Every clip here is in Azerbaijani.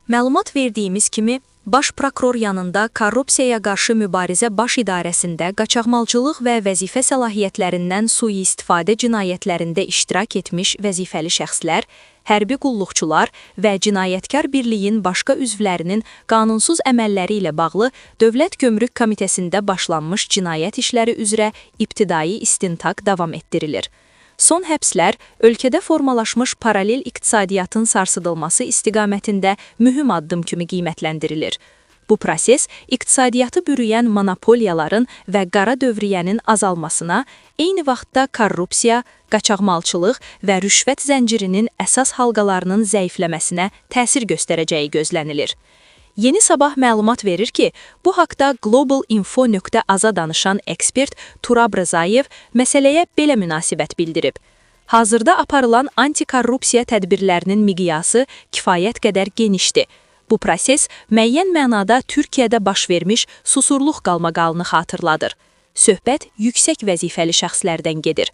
Məlumat verdiyimiz kimi, Baş prokuror yanında Korrupsiyaya qarşı mübarizə Baş İdarəsində qaçaqmalçılıq və vəzifə səlahiyyətlərindən sui-istifadə cinayətlərində iştirak etmiş vəzifəli şəxslər, hərbi qulluqçular və cinayətkar birliyin başqa üzvlərinin qanunsuz əməlləri ilə bağlı Dövlət Gömrük Komitəsində başlanmış cinayət işləri üzrə ibtidai istintaq davam etdirilir. Son həbslər ölkədə formalaşmış paralel iqtisadiyyatın sarsıdılması istiqamətində mühüm addım kimi qiymətləndirilir. Bu proses iqtisadiyyatı bürüyən monopoliyaların və qara dövriyyənin azalmasına, eyni vaxtda korrupsiya, qaçaqmalçılıq və rüşvət zəncirinin əsas halqalarının zəifləməsinə təsir göstərəcəyi gözlənilir. Yeni Sabah məlumat verir ki, bu haqda Global Info.az-a danışan ekspert Turab Rzayev məsələyə belə münasibət bildirib. Hazırda aparılan antikorrupsiya tədbirlərinin miqyası kifayət qədər genişdir. Bu proses müəyyən mənada Türkiyədə baş vermiş Susurluq qalmaqalını xatırladır. Söhbət yüksək vəzifəli şəxslərdən gedir.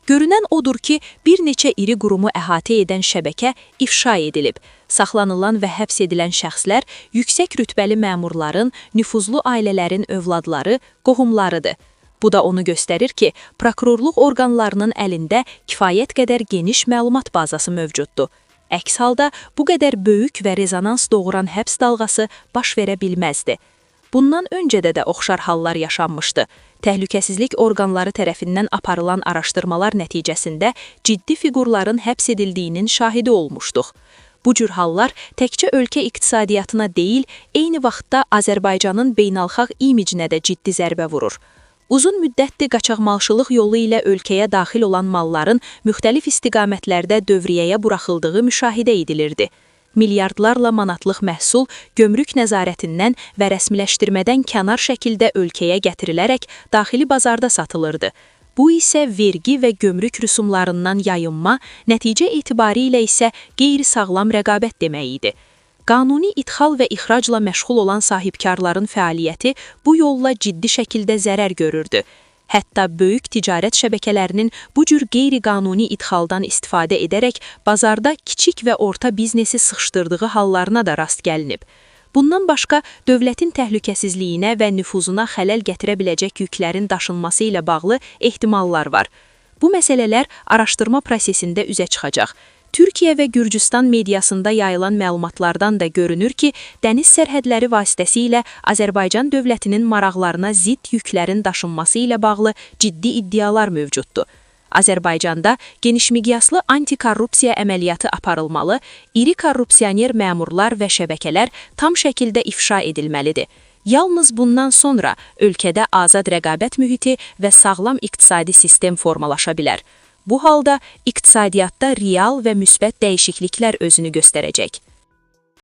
Görünən odur ki, bir neçə iri qurumu əhatə edən şəbəkə ifşa edilib. Saxlanılan və həbs edilən şəxslər yüksək rütbəli məmurların, nüfuzlu ailələrin övladları, qohumlarıdır. Bu da onu göstərir ki, prokurorluq orqanlarının əlində kifayət qədər geniş məlumat bazası mövcuddur. Əks halda bu qədər böyük və rezonans doğuran həbs dalğası baş verə bilməzdi. Bundan öncə də oxşar hallar yaşanmışdı. Təhlükəsizlik orqanları tərəfindən aparılan araşdırmalar nəticəsində ciddi fiqurların həbs edildiyinin şahidi olmuşduq. Bu cür hallar təkcə ölkə iqtisadiyyatına deyil, eyni vaxtda Azərbaycanın beynəlxalq imicinə də ciddi zərbə vurur. Uzun müddətdir qaçaqmalçılıq yolu ilə ölkəyə daxil olan malların müxtəlif istiqamətlərdə dövriyyəyə buraxıldığı müşahidə edilirdi. Milyardlarla manatlıq məhsul gömrük nəzarətindən və rəsmiləşdirmədən kənar şəkildə ölkəyə gətirilərək daxili bazarda satılırdı. Bu isə vergi və gömrük rüsumlarından yayınma, nəticə etibarilə isə qeyri-sağlam rəqabət demək idi. Qanuni idxal və ixracla məşğul olan sahibkarların fəaliyyəti bu yolla ciddi şəkildə zərər görürdü. Hətta böyük ticarət şəbəkələrinin bu cür qeyri-qanuni idxaldan istifadə edərək bazarda kiçik və orta biznesi sıxışdırdığı hallarına da rast gəlinib. Bundan başqa dövlətin təhlükəsizliyinə və nüfuzuna xələl gətirə biləcək yüklərin daşınması ilə bağlı ehtimallar var. Bu məsələlər araşdırma prosesində üzə çıxacaq. Türkiyə və Gürcüstan mediasında yayılan məlumatlardan da görünür ki, dəniz sərhədləri vasitəsilə Azərbaycan dövlətinin maraqlarına zidd yüklərin daşınması ilə bağlı ciddi iddialar mövcuddur. Azərbaycanda genişmiqyaslı antikorrupsiya əməliyyatı aparılmalı, iri korrupsioner məmurlar və şəbəkələr tam şəkildə ifşa edilməlidir. Yalnız bundan sonra ölkədə azad rəqabət mühiti və sağlam iqtisadi sistem formalaşa bilər. Bu halda iqtisadiyyatda real və müsbət dəyişikliklər özünü göstərəcək.